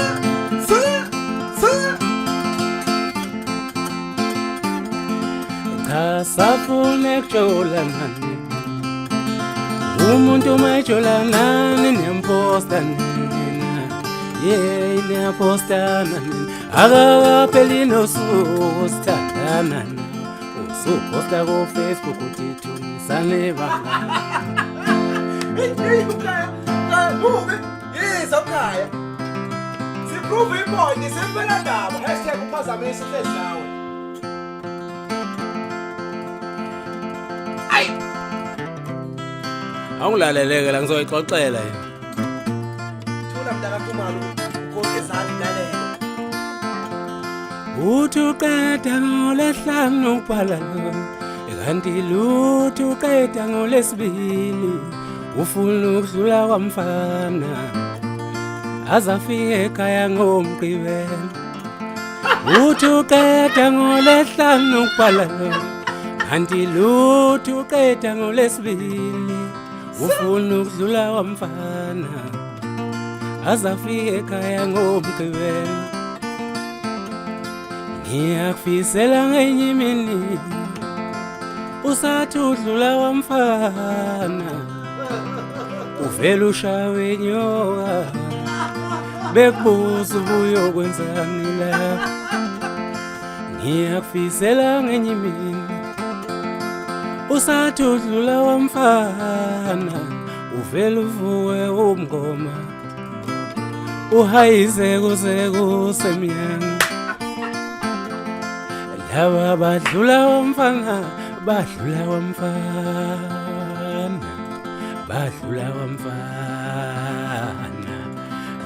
Cha, safuna kujola nani, umuntu uma ejola nani niyamposta nina, ye niyapostana nina, akakapheli nosuku sithandana, usuphosta ku-Facebook uthi thumisane bangani. Hey, mkhaya, mkhaya, mubi. Yiza mkhaya. Siprove ipoint, sempela ndaba. #uphazamisa uhlezi nawe. Ayi. Awungilaleleke la, ngizoyixoxela yena. Thula mntaka Khumalo, ugoqe izandla lalela. Uthi uqeda ngolesihlanu ubhala, kanti lutho uqeda ngolesibili, ufuna ukudlula kwamfana, azafike ekhaya ngomgqibelo. Uthi uqeda ngolesihlanu ubhala, kanti lutho uqeda ngolesibili, ufuna ukudlula kwamfana, azafike ekhaya ngomgqibelo. Ngiyakufisela ngenye imini usathi udlula kwamfana, uvele ushawe inyoka, bekubuza ubuyokwenzani la. Ngiyakufisela ngenye imini usathi udlula kwamfana, uvele uvuke umngoma, uhayize kuze kusemnyango. Laba badlula kwamfana, badlula kwamfana, badlula kwamfana,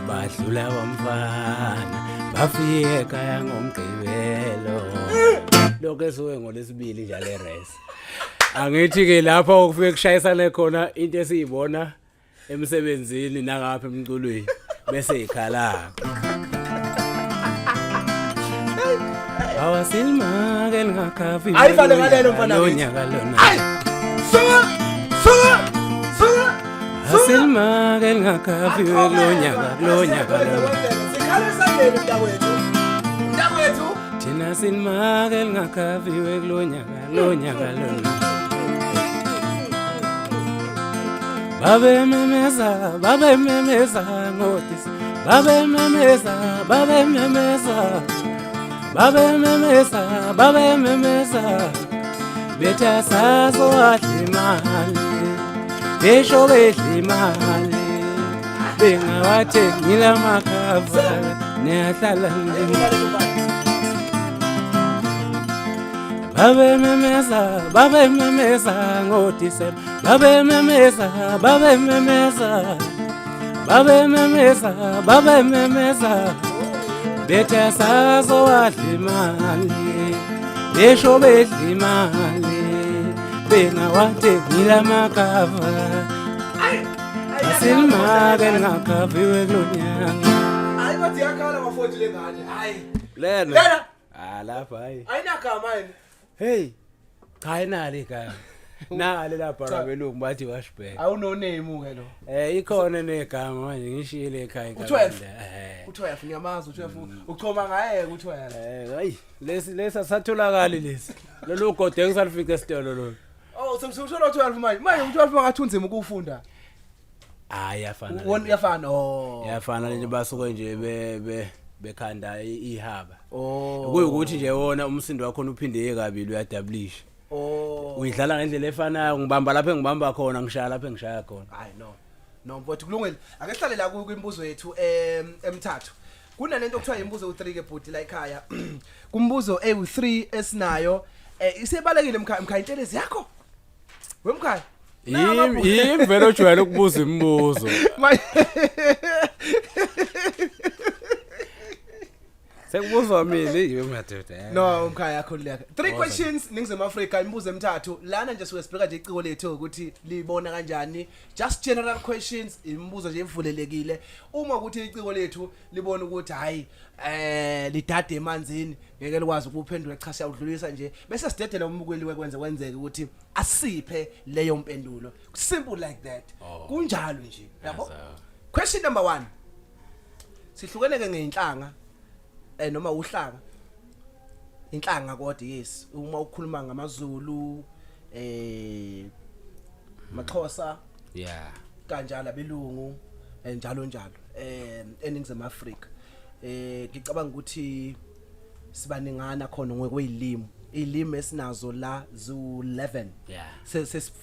badlula kwamfana, bafike ekhaya ngomgqibelo, lokho esuke ngolesibili njalo eres. Angithi-ke lapho kufike kushayisane khona into esiyibona emsebenzini nangapha emculweni, bese ikhala awasilmake lingakhafi. Ayivale ngalelo, mfana lo kithi. nyaka lona. Ayi. Suka! Suka! Suka! Asilmake lingakhafi kulo nyaka, kulo nyaka lona. Sikhala esandleni mntakwethu. Mntakwethu. Thina silimake lingakhafiwe kulo nyaka, kulo nyaka lona. Babememeza, babememeza ngodisi, babememeza, babememeza, babememeza, babememeza, bethi asazowadla imali, besho bedla imali bengawathengile amakhava, niyahlala nje. Babememeza, babememeza ngodisemba, babememeza, babememeza, babememeza, babememeza, bethi asazowadla imali, besho bedla imali bengawathengile amakhava, asilimake lingakhaviwe kulo nyaka. Hayi, kodwa iyakhala bafowethu le ngane. Hayi. Lena. Lena. Ah, lapha hayi. Ayinagama yini? Hey, cha, inalo igama nalo lapha abelungu bathi washback. Awunoname ke lo. Ikhona negama manje, ngishiyile ekhaya. U12? Eh. U12 ngiyamazi, u12 uchoma ngaye u12. Hayi, lesi asatholakali lesi, lolu gode ngisalifica esitolo lo. Oh, sengisho 12 manje. Manje u12 mangathi unzima ukufunda. Hayi, yafana. Wona uyafana. Oh. Yafana nje, basuke nje be bekhanda ihaba. Oh. Kuyukuthi nje wona umsindo wakho uphinde kabili, uyadablisha. Oh. Uyidlala ngendlela efanayo, ngibamba lapho engibamba khona, ngishaya lapho engishaya khona. Hayi, no. No mfowethu, kulungile. Ake sihlale la kwimibuzo yethu emithathu. Kunalento okuthiwa imibuzo u3 ke bhuti la ekhaya. Kumbuzo ewu3 esinayo, isebalekile mkhaya, mkhaya intelezi yakho. Wemkhaya. Yimi yimi vele ojwayele ukubuza imibuzo. Sekubuzwa mina yiwe madoda. No umkhaya yakho leka. Three questions Ningizimu Afrika imibuzo emithathu. Lana nje suke sibheka nje iciko lethu ukuthi libona kanjani. Just general questions imibuzo nje evulelekile. Uma ukuthi iciko lethu libona ukuthi hayi eh lidade emanzini ngeke likwazi ukuphendula cha siyawudlulisa nje bese sidedela umbukeli wekwenze kwenzeke ukuthi asiphe leyo mpendulo simple like that Oh. kunjalo nje yabo Yaza. question number 1 sihlukene ke ngeinhlanga eh noma uhlanga inhlanga kodwa yes uma ukhuluma ngamaZulu eh maXhosa Yeah. kanjalo abelungu eh, njalo njalo eh eningizimu Afrika eh ngicabanga ukuthi sibaningana khona ngokwezilimi izilimi esinazo la zu 11 Yeah.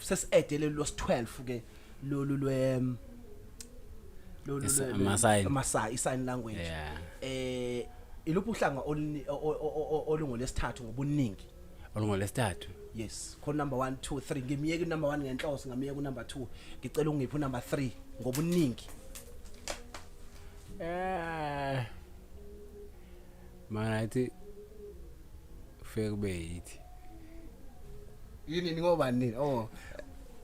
sesi-edele lo 12 ke lolu lwe lolu Ama-sign. ama sign language Yeah. eh iluphi uhlanga olungolesithathu ngobuningi Olungolesithathu. yes khona number 1 2 3 ngimiyeke number 1 ngenhloso ngamiyeke number 2 ngicela ungiphe number 3 ngobuningi Eh. Mana ithi ufike kube yithi. yini ngoba nini oh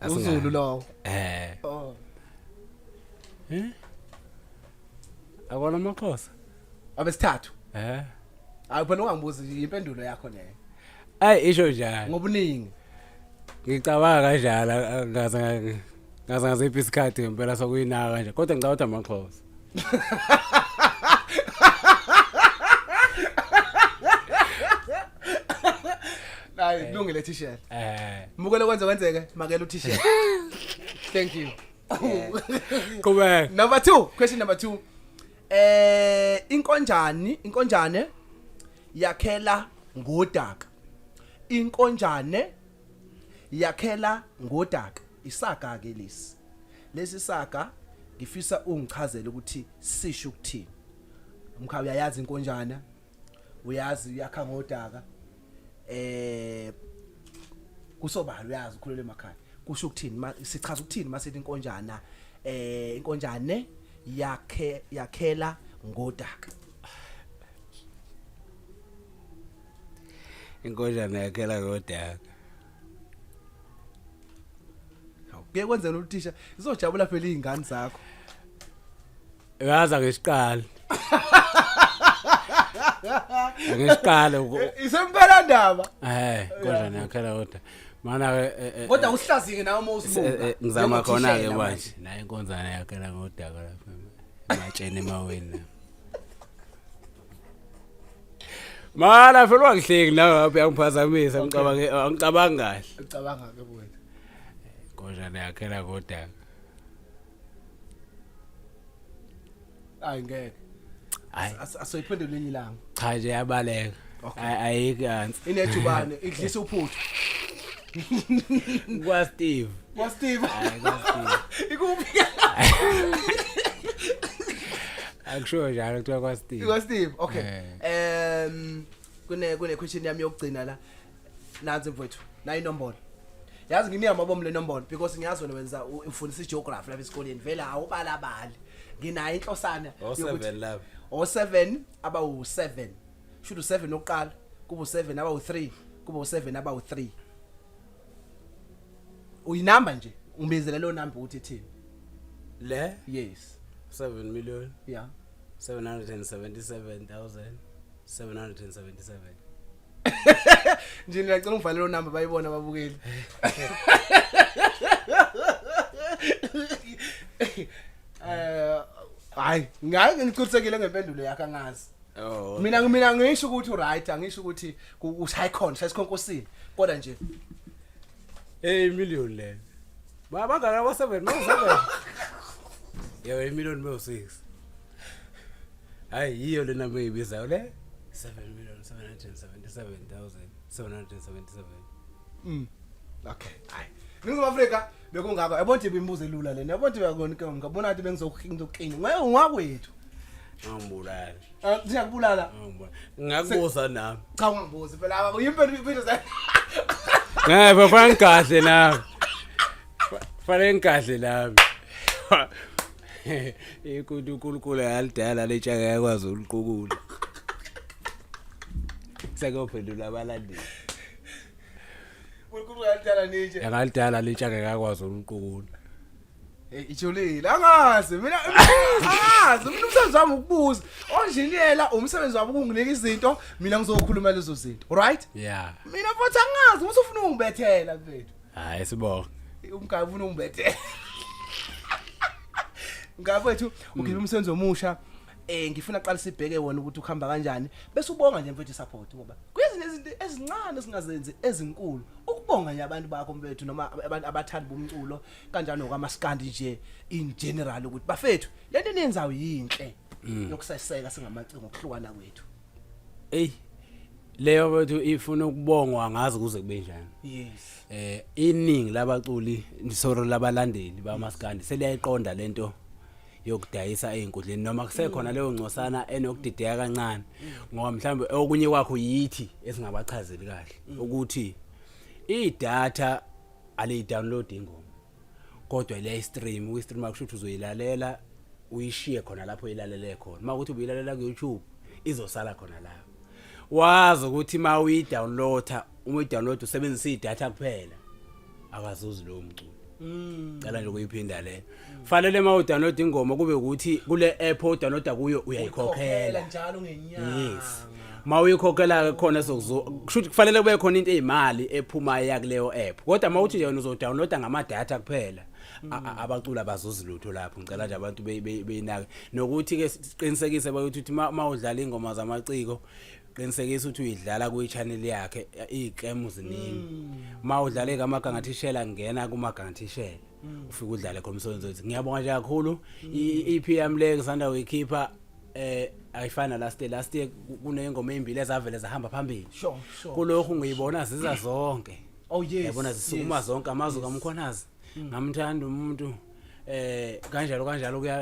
Asingazi. uZulu lowo Eh. oh Eh? Akona amaXhosa. abesithathu Eh. hayi phela ungangibuzi impendulo yakho leyo Ayi isho njalo. ngobuningi Ngicabanga kanjalo ngaze ngaze ngaziphi isikhathi ngempela sokuyinaka kanje kodwa ngicabanga ukuthi amaXhosa. Hayi kulungile thishela. Eh. Mukele kwenze kwenzeke makela uthishela. Thank you. Qhubeka. Number 2, question number 2. Eh inkonjani, inkonjane yakhela ngodaka. Inkonjane yakhela ngodaka. Isaga ke lesi. Lesi saga ngifisa ungichazele ukuthi sisho ukuthini. Umkhaya uyayazi inkonjana. Uyazi uyakha ngodaka. Eh kusobala uyazi ukhulele emakhaya kusho ukuthini sichaza ukuthini masithi inkonjana eh inkonjane yakhe yakhela ngodaka Inkonjane yakhela ngodaka. Kuye kwenzela uthisha izojabula phela izingane zakho Uyazi angisiqali. Angisiqali isempela ndaba eh inkonjane yakhela ngodaka. Mana ke kodwa usihlazike nawe uma usibuka ngizama khona ke njengothishela manje. Nayo inkonzana yakhela ngodaka lapha ematsheni emaweni. Mana phela wangihleki nawe ngapha uyangiphazamisa ngicabange angicabangi kahle. Ucabanga ke wena Inkonjane yakhela ngodaka. hayi ngeke Hayi asoyiphendula linye ilanga cha nje yabaleka. Okay. Ayikho answer. Inejubane idlisa uphuthu Kwa Steve. Kwa Steve Hayi kwa Steve. Ikuphi Akusho njalo kuthiwa kwa Steve. Kwa Steve okay Eh. Kune question yami yokugcina la nansi mfowethu nayi inombolo yazi nginika amabomu le nombolo because ngiyazi wena wenza ufundisa igeography lapha esikoleni vele awubalabali nginayo inhlosana O 7 lapha. o 7 abawu 7 should u7 oqala kuba u7 abawu 3 kuba u7 abawu 3 uyinamba nje ungibizele lo number ukuthi ithini Le yes 7 million yeah 777,777. Nje ngiyacela ungivale lo number bayibona ababukeli. Eh hayi ngeke ngichutsekile ngempendulo yakho angazi. Oh. Mina ngisho ukuthi uright angisho ukuthi ushaye khona ushaye isikhonkosini kodwa nje Hey million le. Ba bangaka ba 7 ma 7. Yebo million mo 6. Hayi yiyo le number eyibizayo le 7 million 777,777. Okay hayi. Ningizimu Afrika bekungaka yabona nje bimbuzo elula lena yabona nje uyakona ke ngabona ngathi bengizokinya ngeke ungakwethu. Angibulala. Ah siyakubulala. Angibulala. Ngakubuza nami. Cha ungangibuzi phela impendulo impilo Ngeke bafana kahle nawe. Kufanele ngigadle nami. Ikuthi uNkulunkulu yalidala letsha yakwazi ukuqukula. Sekuyophendula abalandeli. uNkulunkulu yalidala nitshe. Yangalidala letsha ngeke akwazi ukuqukula. Hey ijulile angazi mina angazi mina umsebenzi wami ukubuza onjiniyela umsebenzi wami ukunginika izinto mina ngizokhuluma lezo zinto right Yeah. mina futhi angazi ukuthi ufuna ungibethela mfethu Hayi sibonga. Umgayi ufuna ungibethela Mgayi mfethu ukhipha umsebenzi omusha eh ngifuna qala sibheke wona ukuthi ukuhamba kanjani bese ubonga nje mfethu support ngoba kuyezinye izinto ezincane singazenzi ezinkulu ukubonga nje abantu bakho mfethu noma abantu abathanda bomculo kanjalo nokwamaskandi nje in general ukuthi bafethu lento eniyenzayo yinhle yokuseseka singamacingo okuhlukana kwethu. Ey leyo bethu ifuna ukubongwa ngazi kuze kube njani. Yes. Iningi labaculi sorry labalandeli bamaskandi seliyayiqonda lento yokudayisa ezinkundleni noma kusekhona leyo ngcosana enokudideka kancane ngoba mhlawumbe okunye kwakho yithi esingabachazeli kahle ukuthi idatha aliyidownload ingoma kodwa liyayi-stream. Ukuyi-stream kusho ukuthi uzoyilalela uyishiye khona lapho uyilalele khona. Uma ukuthi ubuyilalela ku-YouTube izosala khona lapho. Wazi ukuthi uma uyi-downloada, uma uyi-download usebenzisa idatha kuphela, akazuzi lowo mculo. Cela nje ukuyiphinda le. Fanele uma udownload ingoma kube ukuthi kule app odownloada kuyo uyayikhokhela njalo ngenyanga. Yes, uma uyikhokhela ke khona sokuzo kusho ukuthi kufanele kube khona into eyimali ephumayo yakuleyo app, kodwa uma uthi nje wena uzodownloada ngamadatha kuphela, abaculi abazuzi lutho lapho. Ngicela nje abantu beyinake nokuthi ke siqinisekise bakuthi ukuthi uma udlala ingoma zamaciko qinisekisa ukuthi uyidlala kwi-channel yakhe, iy'klemu ziningi. Uma udlale kamagangathishela, ngena kumagangathishela ufike udlale khona umsebenzi wethu. Ngiyabonga nje kakhulu. I-EP yami le ngisanda kuyikhipha ayifana last year. Last year kuney'ngoma ey'mbili ezavele zahamba phambili. Sure sure Kulokhu ngiyibona ziza zonke. Oh yes. Yabona zisukuma zonke amazwi kaMkhwanazi, ngamthanda umuntu kanjalo kanjalo, kuya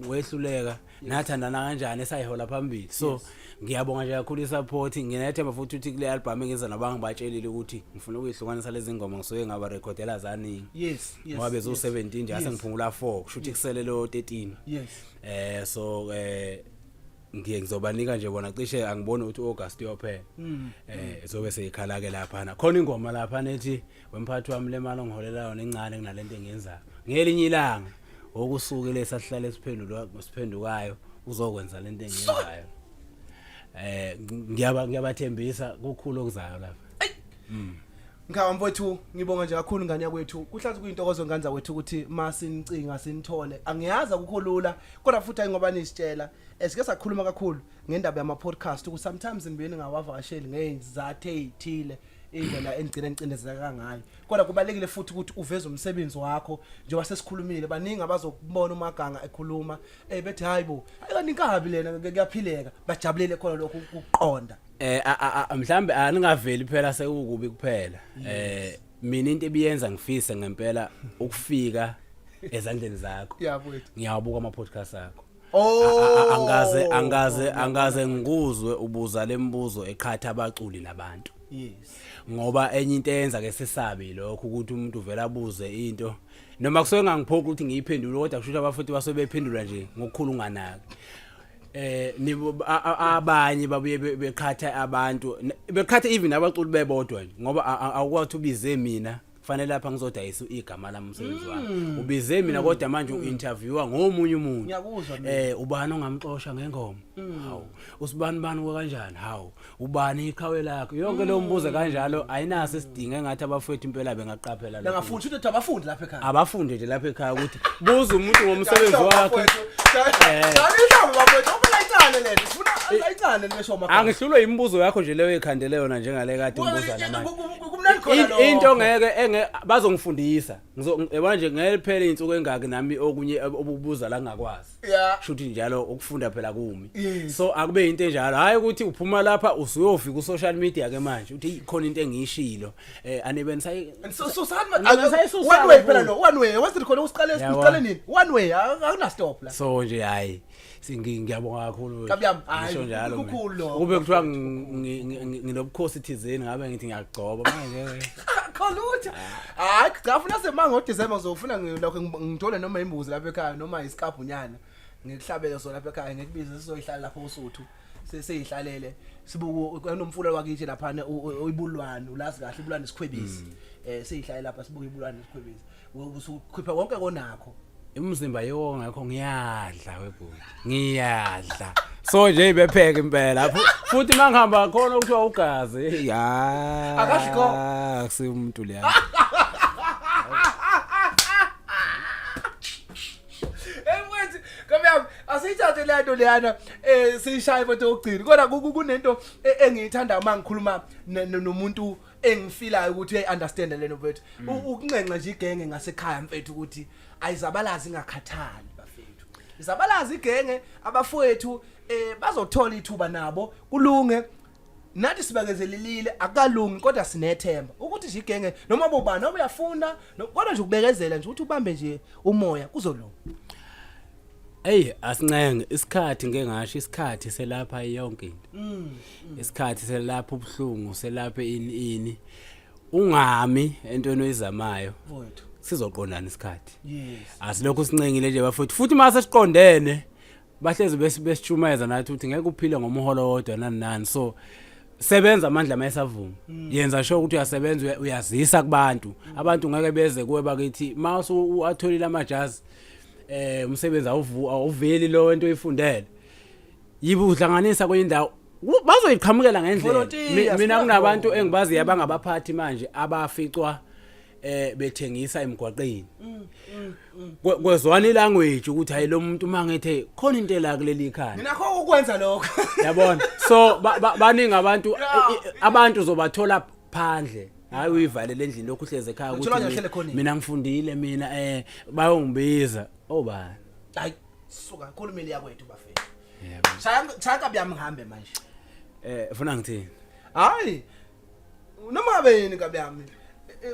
wehluleka, nathandana kanjani, esayihola phambili. So ngiyabonga nje kakhulu i-support. Nginethemba futhi ukuthi kule album engiza nabo ngibatshelile ukuthi ngifuna ukuyihlukanisa lezi ngoma ngisuke ngabarekhodela zaningi ngoba bezo 17 nje, ase ngiphungula 4, kusho ukuthi kusele lo 13. So ngiye ngizobanika nje bona cishe angiboni ukuthi uAugust uyophela, zobe seyikhala ke lapha. Khona ingoma lapha nethi wemphathi wami, le mali ongiholela yona incane kunalento engiyenzayo. Ngelinye ilanga okusuke lesahlale siphendulwa siphendukayo uzokwenza lento engiyenzayo. Ngiyabathembisa kukhulu okuzayo lapha. Ngaba mfowethu, ngibonga nje kakhulu ngane yakwethu. Kuhlathi kuyintokozo ngane zakwethu ukuthi masinicinga sinithole. Angiyazi akukho lula kodwa futhi ayingoba nisitshela. Esike sakhuluma kakhulu ngendaba yama podcast ukuthi sometimes nibuye ningawavakasheli ngezizathu ezithile, indlela enigcina nicindezeleka ngayo. Kodwa kubalekile futhi ukuthi uveze umsebenzi wakho njengoba sesikhulumile, baningi abazokubona uMaganga ekhuluma bethi hayibo, ayikanti inkabi lena kuyaphileka, bajabulele khona lokho ukuqonda. Mhlambe aningaveli phela sekukubi kuphela. Mina into ebiyenza ngifise ngempela ukufika ezandleni zakho. Yeah mfowethu. Ngiyawabuka ama podcast akho. Oh. Angaze ngikuzwe ubuza lembuzo eqhatha abaculi nabantu. Ngoba enye into eyenza ke sisabe lokho ukuthi umuntu uvela abuze into noma kusuke ngangiphoqa ukuthi ngiyiphendule, kodwa kusho ukuthi abafuthi basuke bephendula nje ngokukhulu unganaki. Nibo abanye babuye beqhatha abantu, beqhatha even abaculi bebodwa nje, ngoba awukwazi ubize mina kufanele lapha ngizodayisa igama lami, umsebenzi wami, ubize mina kodwa manje u-interviewer ngomunye umuntu. Ngiyakuzwa mina. Ubani ongamxosha ngengoma? Hawu, usibani bani kanjani? Hawu, ubani iqhawe lakho? Yonke leyo mbuzo kanjalo ayinaso isidingo. Engathi abafowethu impela bengaqaphela lokho. Bengafundi ukuthi abafundi lapha ekhaya. Abafunde nje lapha ekhaya ukuthi buza umuntu ngomsebenzi wakhe. Dani bafowethu, ophela icane lento. Sifuna ayicane lesho magama. Angihlulwe imibuzo yakho nje leyo ekhandele yona njengale kade ngibuza namanje. Kumnandi khona lokho. Into ngeke enge bazongifundisa. Yabona nje ngeke phele insuku engaki nami okunye obubuza la ngakwazi. Shuthi njalo ukufunda phela kumi. So akube into enjalo, hayi ukuthi uphuma lapha usuyofika ku social media ke manje uthi "Eyi, khona into engiyishilo anibe nisayi." So so sani. Mina ngisayisusa One way phela kakhulu. lo, one way. Wazi khona usiqale Yabo. siqale nini? One way, akuna stop la. So nje hayi ngiyabonga kakhulu. Kabi yami, hhayi, Ngisho njalo mina. kukhulu lokho. Kube kuthiwa nginobukhosi thizeni ngabe ngithi ngiyagcoba manje. Akukho lutho. Hayi cha funa semanga ngoDecember ngizofuna ngilokho ngithole noma imbuzi lapha ekhaya noma isikabhunyana. Ngikuhlabele sona lapha ekhaya ngikubize sizoyihlala lapho uSuthu. Sesiyihlalele sibuku kunomfula wakithi lapha uyibulwane ulazi kahle ibulwane isikhwebisi. Siyihlale lapha sibuka ibulwane isikhwebisi. Usukhipha konke konakho. Imizimba yonke ngiyadla webhuti. Ngiyadla. So nje ibepheka impela. Futhi mangihamba khona kuthiwa ugazi. Ya. Akadli kho. Akusiyo umuntu leya. Hey mfethu, kamyami asiyithathe le nto leyana siyishaye mfethu okugcina. Kodwa kunento engiyithanda uma ngikhuluma nomuntu engifilayo ukuthi uyayi understand lento mfethu. Ukunxenxa nje igenge ngasekhaya mfethu ukuthi ayizabalazi ingakhathali bafethu. Izabalazi igenge abafowethu bazothola ithuba nabo kulunge. Nathi sibekezelelile akukalungi kodwa sinethemba ukuthi nje igenge noma bobani noma uyafuna kodwa nje ukubekezela nje ukuthi ubambe nje umoya kuzolunga. Ey asincenge isikhathi ngeke ngasho isikhathi selapha yonke into. Isikhathi selapha ubuhlungu selapha ini ini. Ungami entweni oyizamayo. Mfowethu. Sizoqondana isikhathi. Yes. Asilokhu sincengile nje bafowethu futhi mase siqondene bahlezi besishumayeza nathi ukuthi ngeke uphile ngomholo wodwa nani nani so sebenza amandla mayesavuma yenza sure ukuthi uyasebenza uyazisa kubantu abantu ngeke beze kuwe bakithi mase uatholile amajazi umsebenzi awuveli lo into oyifundele yibe uhlanganisa kwenye indawo bazoyiqhamukela ngendlela Volontiya, mina kunabantu siyabonga. engibaziyo abangabaphathi manje abaficwa bethengisa emgwaqeni kwezwana ilanguage ukuthi hayi lo muntu mangithe khona into la kuleli khaya Ninakho ukwenza lokho. Yabona so baningi abantu abantu uzobathola phandle hayi uyivalele endlini lokhu uhleze ekhaya Uthola ukuthi nje uhlele khoneni. mina ngifundile mina bayongibiza obani Hayi suka khulumile yakwethu bafethu. Yebo. Shaya shaya kabi yami ngihambe manje. Ufuna ngithini? Hayi. Noma ngabe yini kabi yami.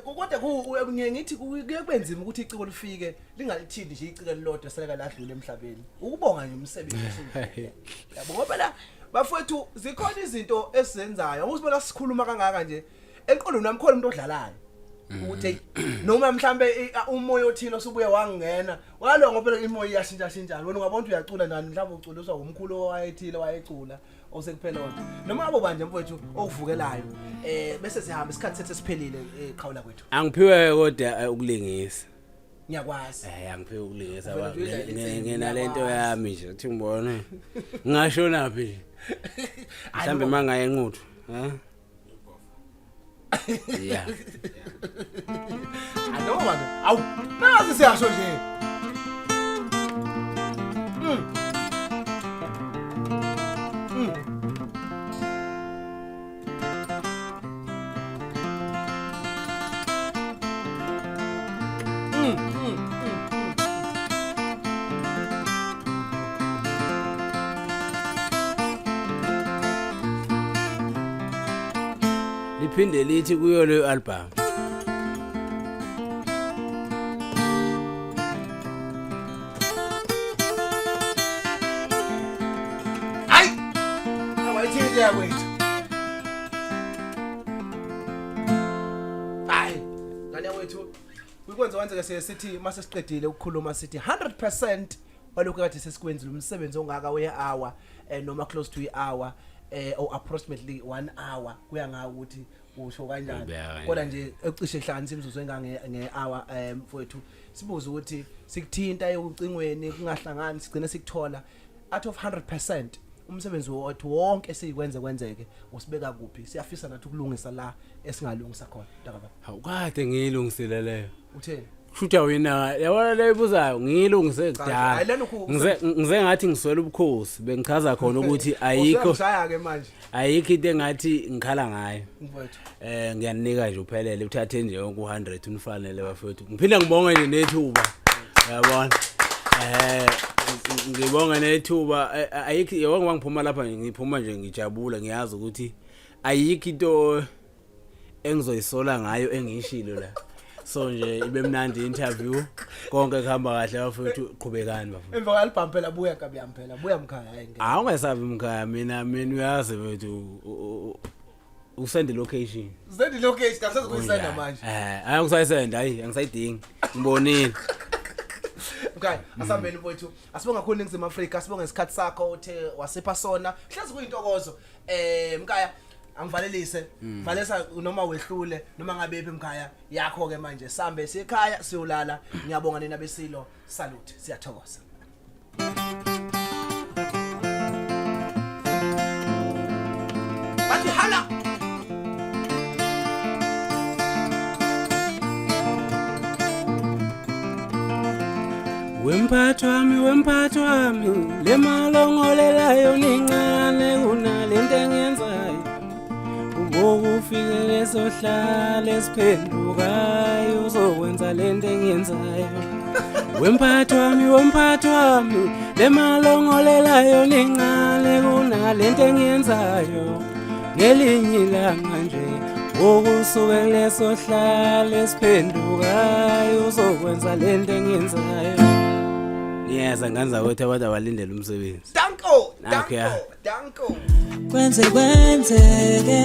Kodwa ngiye ngithi kuye kube nzima ukuthi iciko lifike lingalithinti nje iciko elilodwa seleke ladlula emhlabeni. Ukubonga nje umsebenzi osuwenziwe. Yabo ngoba phela bafowethu zikhona izinto esizenzayo. Usibona sikhuluma kangaka nje enqondweni wami khona umuntu odlalayo. Ukuthi hey, noma mhlambe umoya othile osubuye wangena walo ngoba phela imoya iyashintsha shintshana wena ungabona ukuthi uyacula nani mhlawumbe uculiswa umkhulu owayethile wayecula osekuphela wona noma abo banje mfowethu okuvukelayo bese sihamba isikhathi sethu siphelile qhawula kwethu. Angiphiwe kodwa ukulingisa. Ngiyakwazi. Angiphiwe ukulingisa Uvele nje uyidlale insimbi, nginalento ngiyakwazi. yami nje uthi ngibone. Ngashona phi nje? Hayi, Mhlambe noma- mangaye enquthu, ha? Yeah. Hayi, noma manje awu nazi siyasho nje. Liphinde lithi kuyo leyo album. Hayi. Awayithinte yakwethu. Hayi. Ngane yakwethu kuyikwenza kwenzeke siye sithi mase siqedile ukukhuluma sithi 100% walokhu kade sesikwenzile umsebenzi ongaka we hour noma close to i-hour or approximately 1 hour kuya ngawo ukuthi usho kanjani. Ubeka kanjani. Kodwa nje ecishe hlanganisa imizuzu engange nge-hour mfowethu sibuze ukuthi sikuthinta ekucingweni kungahlangani sigcine sikuthola out of 100% umsebenzi wethu wonke esiyikwenze kwenzeke usibeka kuphi. Siyafisa nathi ukulungisa la esingalungisa khona mntakababa. Hawu kade ngiyilungisile leyo. Utheni? Shutha wena yabona leyo ibuzayo ngiyilungise Cha, kudala. hayi, lena ukhu- Ngize ngathi ngiswela ubukhosi bengichaza khona ukuthi ayikho Usuyangishaya ke manje ayikho into engathi ngikhala ngayo. mfowethu. Ngiyanika nje uphelele uthathe nje yonke u100 unifanele bafowethu. Ngiphinde ngibonge nje nethuba. Uyabona? Ngibonge nethuba ayikho yabona ngiphuma lapha nje ngiphuma nje ngijabula ngiyazi ukuthi ayikho into engizoyisola ngayo engiyishilo la. So nje ibe mnandi interview konke kuhamba kahle bafowethu qhubekani bafowethu. Emva kwalibham phela buya kabi yami phela buya mkhaya hayi ngeke. Awungesabi mkhaya mina uyazi mfethu Usende location. Send location kasazi kuyisenda manje. Eh, angisayisenda hayi, angisayidingi. Ngibonile. Okay, asambeni mfowethu. Asibonga kakhulu Ningizimu Afrika, asibonge isikhathi sakho uthe wasipha sona. Hlezi kuyintokozo. Eh mkhaya angivalelise. Valesa noma wehlule noma ngabe phi mkhaya yakho ke manje. Sambe sikhaya siyolala. Ngiyabonga nina besilo. Salute. Siyathokoza. Bathi hala. Wemphathi wami wemphathi wami le mali ongolelayo nincane kunalento engiyenzayo ubokufike lesohlala esiphendukayo uzokwenza lento engiyenzayo wemphathi wami wemphathi wami le mali ongolelayo nincane kunalento engiyenzayo ngelinye ilanga nje ukusuke kuleso hlala esiphendukayo uzokwenza lento engiyenzayo niyeza ngane zakwethu abantu abalindele umsebenzi Danko, Nakho, ya. danko, danko. Kwenze kwenzeke.